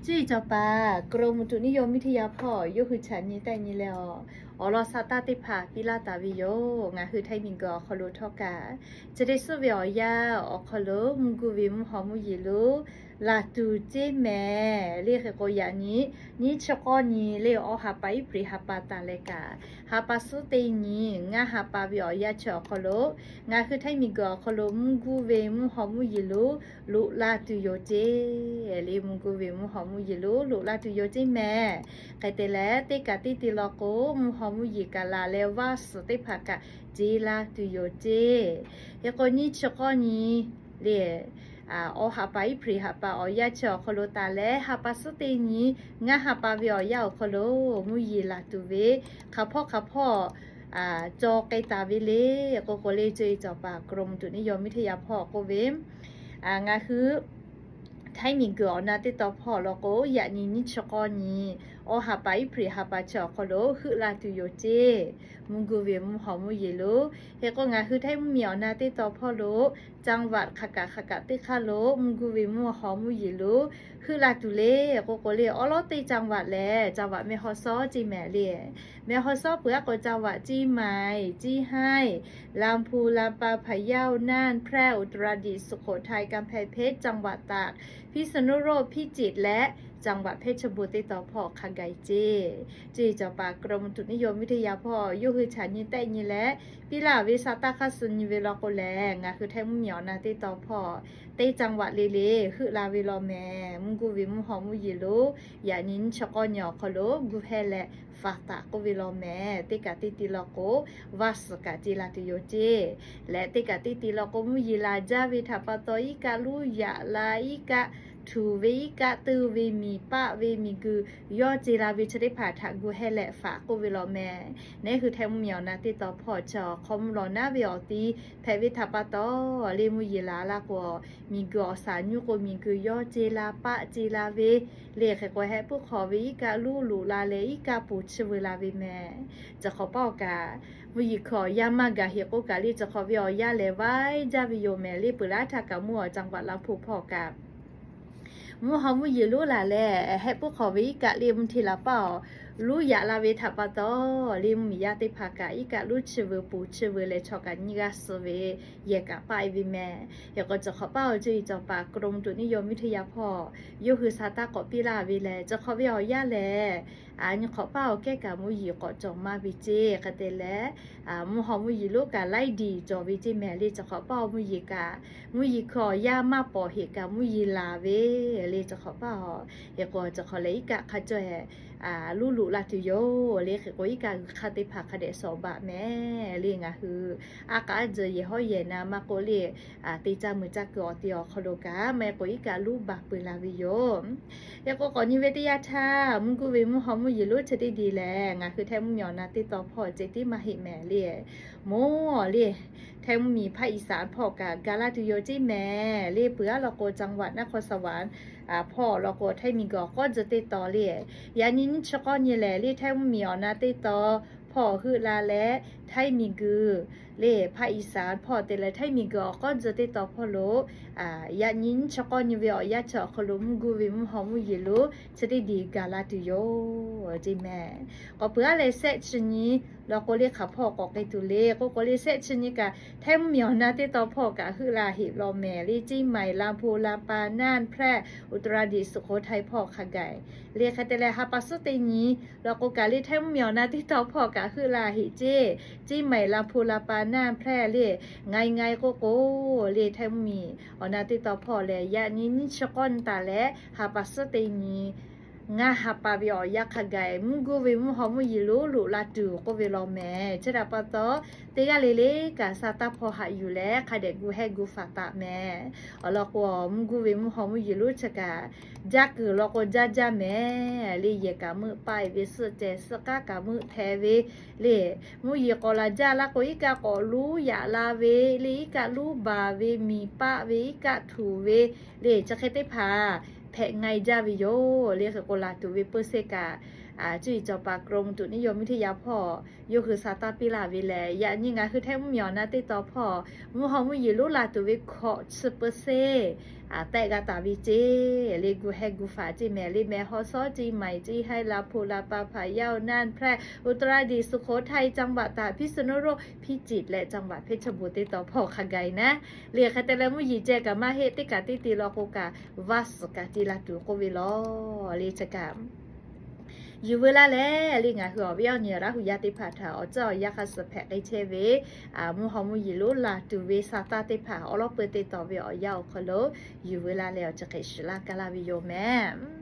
Cuˇ yiˍ cawˬ paˍ กรมอุตุนิยมวิทยา hpawˇ yawˇ hui chaꞈ nyi tehˆ nyi leh awˬ, awˬ lawn sa taˇ teˇ hpaˍ piˇ laˇ taˍ ve yoˬ. Ngaˬ hui Htaiˇ miˬguiˬ awˬ hk'aw lo htawˇ kaꞈ, chi teˇ suhˉ ve awˬ yanˇ awˬ hk'aw lo mvuhˇ guˇ ve mvuhˇ haw mvuhˇ yeˬ lo laˬ tuˬ ceˇ mehˍ le. Hk'e k'o, yaꞈ nyi nyiˇ chi k'awˇ nyi le, awˬ ha pa Iˉhpriˍ ha pa taˍ leh kaꞈ, ha pa suhˉ teˇ nyi ngaˇ ha pa ve awˬ yanˇ chi awˬ hk'aw lo, ngaˬ hui Htaiˇ miˬguiˬ awˬ hk'aw lo mvuhˇ guˇ ve mvuhˇ haw mvuhˇ yeˬ lo loꞈ la tuˬ yoˬ ceˇ le. Mvuhˇ guˇ ve mvuhˇ haw mvuhˇ yeˬ lo loꞈ la tuˬ yoˬ ceˇ mehˍ. Hk'e te leh, teˇ kaꞈ teˇ ti law k'o, mvuhˇ haw mvuhˇ yeˬ kaꞈ laˬ leh vaˇ suhˍ teˇ hpaˍ kaꞈ ce la tuˬ yoˬ ceˇ. Hk'e k'o, nyiˇ chi k'awˇ nyi le, awˬ ha pa Iˉhpriˍ ha pa awˬ yanˇ chi awˬ hk'aw lo taˍ leh, ha pa suhˉ teˇ nyi ngaˇ ha pa ve awˬ yanˇ awˬ hk'aw lo mvuhˇ yeˬ laˬ tuˬ ve hk'aˬ hpawˇ hk'aˬ hpawˇ cawˬ k'ai taˍ ve le. K'o k'o le, cuˇ yiˍ cawˬ paˍ กรมอุตุนิยมวิทยา hpawˇ k'oˆ ve, ngaˬ hui Htaiˇ miˬguiˬ awˬ na teˇ taw hpawˇ law k'o, yaꞈ nyi nyiˇ chi k'awˇ nyi awˬ ha pa Iˉhpriˍ ha pa chi awˬ hk'aw lo heuˆ la tuˬ yoˬ ceˇ, mvuhˇ guˇ ve mvuhˇ haw mvuhˇ yeˬ lo. Hk'e k'o, ngaˬ hui Htaiˇ mvuhˇmiˬ awˬ na teˇ taw hpawˇ lo จังหวัด hk'aˬ kaꞈ hk'aˬ kaꞈ teˇ hk'aˇ lo mvuhˇ guˇ ve mvuhˇ haw mvuhˇ yeˬ lo heuˆ la tuˬ le. K'o k'o le, awˉ lawˉ teˇ จังหวัด lehˬ จังหวัด แม่ฮ่องสอน ceˇ mehˍ le. แม่ฮ่องสอน peuˬ aˉ k'o จังหวัด เชียงใหม่ เชียงราย ลำพูน ลำปาง พะเยา น่าน แพร่ อุตรดิตถ์ สุโขทัย กำแพงเพชร จังหวัดตาก พิษณุโลก พิจิตร และ จังหวัดเพชรบูรณ์ teˇ taw hpawˇ hk'a gaˬ ceˇ. Cuˇ yiˍ cawˬ paˍ กรมอุตุนิยมวิทยา hpawˇ yawˇ hui chaꞈ nyi tehˆ nyi leh piˇ laˇ ve sa taˇ hk'aˇ suh nyi ve law k'o lehˬ, ngaˬ hui Htaiˇ mvuhˇmiˬ awˬ na teˇ taw hpawˇ teˇ จังหวัด le le heuˆ la ve law mehˍ. Mvuhˇ guˇ ve mvuhˇ haw mvuhˇ yeˬ lo yaꞈ nyi nyiˇ chi k'awˇ nyi awˬ hk'aw lo gu heh leh faˍ taˍ k'oˆ ve law mehˍ. Teˇ kaꞈ teˇ ti law k'o, vaˇ suhˍ kaꞈ ce la tuˬ yoˬ ceˇ. Leh teˇ kaꞈ teˇ ti law k'o, mvuhˇ yeˬ laˬ jaˇ ve htaꞈ pa taw, iˉ kaˆ luˉ yaꞈ la, iˉ kaˆ htuˍ ve, iˉ kaˆ teuˇ ve, miˬ paˆ ve, miˬguiˬ yawˇ ce la ve chi teˇ hpaˍ htaꞈ gu heh leh faˍ k'oˆ ve law mehˍ. Neˉ hui Htaiˇ mvuhˇmiˬ awˬ na teˇ taw hpawˇ chi awˬ hk'aw mvuhˇ lawˬ naˉ ve awˬ ti hpehꞈ ve htaꞈ pa taw, le mvuhˇ yeˬ laˬ laˇ k'o, miˬguiˬ awˬ shaˍ nyi k'o, miˬguiˬ yawˇ ce la paˆ ce la ve le. Hk'e k'o, heh puiˉ hk'awꞈ ve iˉ kaˆ luˉ loꞈ la leh iˉ kaˆ poˬ chiˇ veu la ve mehˍ. Chi hk'awꞈ paˆ awˬ kaꞈ, mvuhˇ yeˬ hkui awˬ yanˇ maˇ gaˬ heꞈ k'oˆ kaꞈ le, chi hk'awꞈ ve awˬ yanˇ lehˬ vaiˇ jaˇ ve yoˬ mehˍ le. Peuˬ laˇ htaˇ kaꞈ mvuhˇ awˬ จังหวัด ลำพูน hpawˇ kaꞈ mvuhˇ haw mvuhˇ yeˬ lonˉ laˬ leh, heh puiˉ hk'awꞈ ve iˉ kaˆ le mvuhˇ hteˇ la paˆ awˬ luˉ yaꞈ la ve htaꞈ pa taw, le mvuhˇmiˬ yaˇ teˇ hpaˍ kaꞈ iˉ kaˆ luˉ chiˇ veu poˬ chiˇ veu leh chaw kaꞈ nyiˇ g'aˇ suh ve yehˬ kaꞈ paˆ e ve mehˍ. Hk'e k'o, chi hk'awꞈ paˆ awˬ cuˇ yiˍ cawˬ paˍ กรมอุตุนิยมวิทยา hpawˇ yawˇ hui sa taˇ k'awꞈ piˇ laˇ ve lehˬ, chi hk'awꞈ ve awˬ yanˇ lehˬ, a nyi hk'awꞈ paˆ awˬ kehˉ kaꞈ mvuhˇ yeˬ k'awꞈ cawˬ maˇ ve ceˇ. Hk'e te leh, mvuhˇ haw mvuhˇ yeˬ lonˉ kaꞈ laiˉ diˍ cawˬ ve ceˇ mehˍ le. Chi hk'awꞈ paˆ awˬ mvuhˇ yeˬ kaꞈ, mvuhˇ yeˬ hkui awˬ yanˇ maˇ pawˍ heꞈ kaꞈ mvuhˇ yeˬ laˬ ve le. Chi hk'awꞈ paˆ awˬ, hk'e k'o, chi hk'awꞈ lehˬ iˉ kaˆ hk'a cawˇ heh luˉ loꞈ la tuˬ yoˬ le. Hk'e k'o, iˉ kaˆ g'uiˬ hk'aˇ teˇ hpaˍ hk'a dehꞈ shawˍ baꞈ mehˍ le. Ngaˬ hui a k'aˉ jeuˬ yehˬ hawˉ yehˬ na maˇ k'oˆ le, teˇ caˇ meuˬ caˇ kuiˬ awˬ ti awˬ hk'aw lo kaꞈ maˇ heˆ k'o iˉ kaˆ luˉ baˬ peu la ve yoˬ. Hk'e k'o, k'awꞈ nyi ve teˇ yanˇ htaˇ, mvuhˇ guˇ ve mvuhˇ haw mvuhˇ yeˬ lonˉ chi teˇ diˬ lehˬ, ngaˬ hui Htaiˇ mvuhˇmiˬ awˬ na teˇ taw hpawˇ ceh tiˉ maˇ heˆ mehˍ le. Mvuhˇ le, Htaiˇ mvuhˇmiˬ ภาคอีสาน hpawˇ kaꞈ gaˬ la tuˬ yoˬ ceˇ mehˍ le. Peuˬ aˉ law k'o, จังหวัดนครสวรรค์ hpawˇ law k'o, Htaiˇ miˬguiˬ awˬ k'awˉ tcuh teˇ taw le, yaꞈ nyi nyiˇ chi k'awˇ nyi lehˬ le, Htaiˇ mvuhˇmiˬ awˬ na teˇ taw hpawˇ heuˆ la leh, Htaiˇ miˬguiˬ le ภาคอีสาน hpawˇ te leh Htaiˇ miˬguiˬ awˬ k'awˉ tcuh teˇ taw hpawˇ lo, yaꞈ nyi nyiˇ chi k'awˇ nyi ve awˬ yanˇ chi awˬ hk'aw lo mvuhˇ guˇ ve mvuhˇ haw mvuhˇ yeˬ lonˉ chi teˇ diˬ gaˬ la tuˬ yoˬ ceˇ mehˍ. K'awꞈ peuˬ aˉ leh, shehˆ chi nyi law k'o le, hk'aˬ hpawˇ k'awꞈ k'ai tuˬ le. K'o k'o le, shehˆ chi nyi kaꞈ Htaiˇ mvuhˇmiˬ awˬ na teˇ taw hpawˇ kaꞈ heuˆ la heꞈ law mehˍ le. เชียงใหม่ ลำพูน ลำปาง น่าน แพร่ อุตรดิตถ์ สุโขทัย hpawˇ hk'a gaˬ le. Hk'e te leh, ha pa suhˉ teˇ nyi law k'o kaꞈ le, Htaiˇ mvuhˇmiˬ awˬ na teˇ taw hpawˇ kaꞈ heuˆ la heꞈ ceˇ. เชียงใหม่ ลำพูน ลำปาง น่าน แพร่ le, ngaˬ e ngaˬ e k'o k'o le, Htaiˇ mvuhˇmiˬ awˬ na teˇ taw hpawˇ lehˬ, yaꞈ nyi nyiˇ chi k'awˇ nyi taˍ leh, ha pa suhˉ teˇ nyi ngaˇ ha pa ve awˬ yanˇ hk'a gaˬ mvuhˇ guˇ ve mvuhˇ haw mvuhˇ yeˬ lonˉ loꞈ la tuˬ k'oˆ ve law mehˍ. Chi htaꞈ pa taw, teˇ g'aˇ le le kaꞈ sa taˇ hpawˇ haꞈ yuˬ leh hk'a dehꞈ gu heh gu faˍ taˍ mehˍ. Awˬ lawn k'o, mvuhˇ guˇ ve mvuhˇ haw mvuhˇ yeˬ lonˉ chi kaꞈ, jaˇ kuiˬ law k'o jaˇ jaˇ mehˍ le. Yehˬ kaꞈ meuˆ paˆ e ve, suhˆ ceh suhˆ k'aˉ kaꞈ meuˆ hpeh ve le. Mvuhˇ yeˬ k'awꞈ laˬ jaˇ laˇ k'o, iˉ kaˆ k'awꞈ luˉ yaꞈ la ve le, iˉ kaˆ luˉ baˬ ve, miˬ paˆ ve, iˉ kaˆ htuˍ ve le, chi hk'e teˇ hpaˍ hpehꞈ nga e jaˇ ve yoˬ le. Hk'e k'o, laˬ tuˬ ve peu se kaꞈ Cuˇ yiˍ cawˬ paˍ กรมอุตุนิยมวิทยา hpawˇ yawˇ hui sa taˇ piˇ laˇ ve lehˬ, yaꞈ nyi ngaˬ hui htaiˇ mvuhˇmiˬ awˬ na teˇ taw hpawˇ mvuhˇ haw mvuhˇ yeˬ lonˉ la tuˬ ve hkawꞈ chi เปอร์เซ็นต์ tehꞈ g'a taˍ ve ceˇ. Le gu heh gu faˍ ceˇ mehˍ, le mehˍ haw shawˉ ceˇ, maiˍ ceˇ, haiˉ la hpu la pa hpaˍ yaˇ oˇ naˇ hpehˇ อุตรดิตถ์ สุโขทัย จังหวัดตาก พิษณุโลก พิจิตร leh จังหวัดเพชรบูรณ์ teˇ taw hpawˇ hk'a gaˬ e naˉ. Le hk'e te leh mvuhˇ yeˬ ceh kaꞈ maˇ heˆ, teˇ kaꞈ teˇ te law k'o kaꞈ vaˇ suhˍ kaꞈ te la tuˬ k'oˆ ve lawˬ. Le chi kaꞈ yuˬ veu laˇ leh, le ngaˬ hui awˬ viˉ awˬ nyi Laˇ hu yaˇ teˇ hpaˍ htaꞈ awˬ tcuhˉ awˬ yanˇ hk'a suhˍ hpehꞈ k'ai chehˇ ve mvuhˇ haw mvuhˇ yeˬ lonˉ la tuˬ ve sa taˇ teˇ hpaˍ awˉ lawˉ peu teˇ taw ve awˬ yanˇ awˬ hk'aw lo yuˬ veu laˇ leh awˬ chi hk'e shiˍ laˇ kaˇ laˇ ve yoˬ mehˍ.